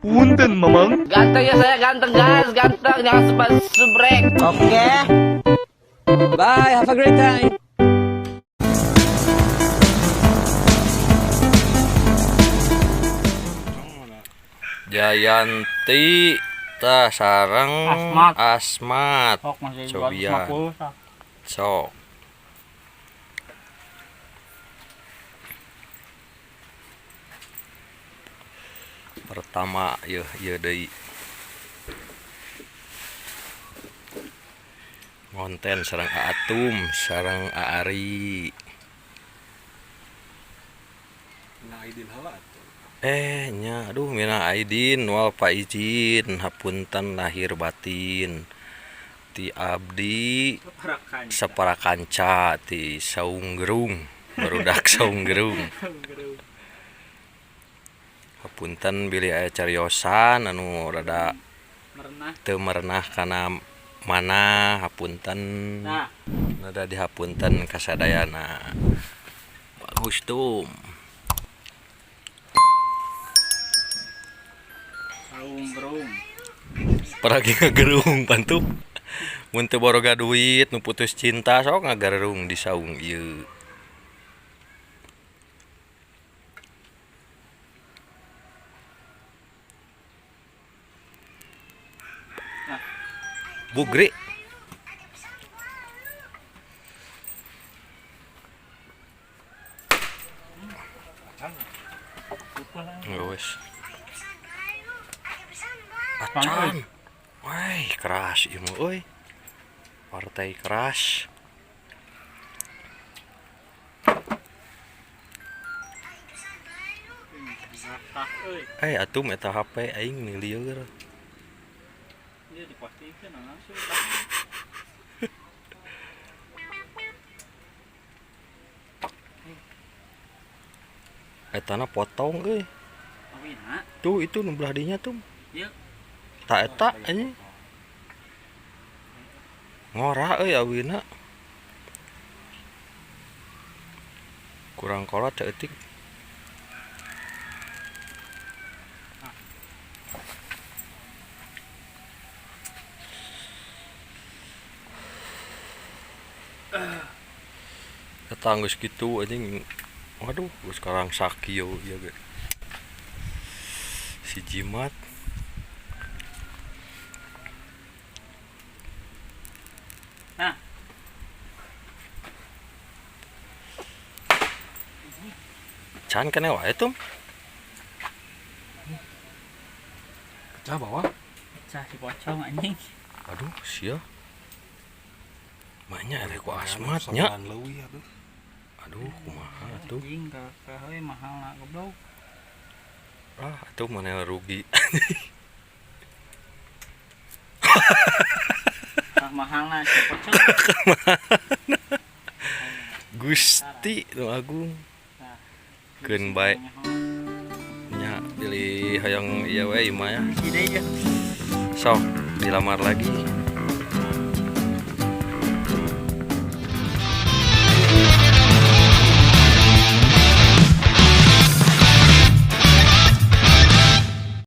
Punten, Mamang. Ganteng ya saya, ganteng guys, ganteng. Jangan sebab subrek. Oke. Bye, have a great time. Jayanti tah sareng Asmat. Asmat. Sok masih Cobian. 250 tah. Sok. Pertama yeuh ieu deui. Ngonten sareng Aatum, sareng Aari. Eh nya aduh mina aidin wal faizin hapunten lahir batin ti abdi saparakanca ti Saunggerung barudak Saunggerung hapunten bilih aya cariosan anu rada teu merenah kana mana hapunten Nah. rada dihapunten kasadayana bagus tuh. Saunggerung. Paragi ngagerung pantu mun teu boroga duit nu putus cinta sok ngagerung di saung ieu. Bugri. Wes. Acan. Wah, keras ieu mah euy. Partai keras. Eh, atuh eta HP aing nih lieur. Ieu dipostingkeun langsung. Etana potong euy. Awina. Tuh itu nu belah dinya tuh. Ieu. Tak eta anjing. Ngora euy awina. Kurang kolot saeutik. Eta geus kitu anjing. Waduh, geus sekarang sakieu ieu ge. Si jimat. Nah. Can kene wae tuh. Pecah bawah. Pecah si pocong anjing. Aduh, sia. Banyak eleh ku Asmat nya. Sabelan leuwih atuh. Aduh, kumaha atuh. Anjing ka heuy mahal na goblok. Ah, atuh mana rugi. Tah mahal na si pocong. Gusti nu agung. Nah. Keun bae nya pilih hayang ieu we imah ya. Ide ya. Sok dilamar lagi.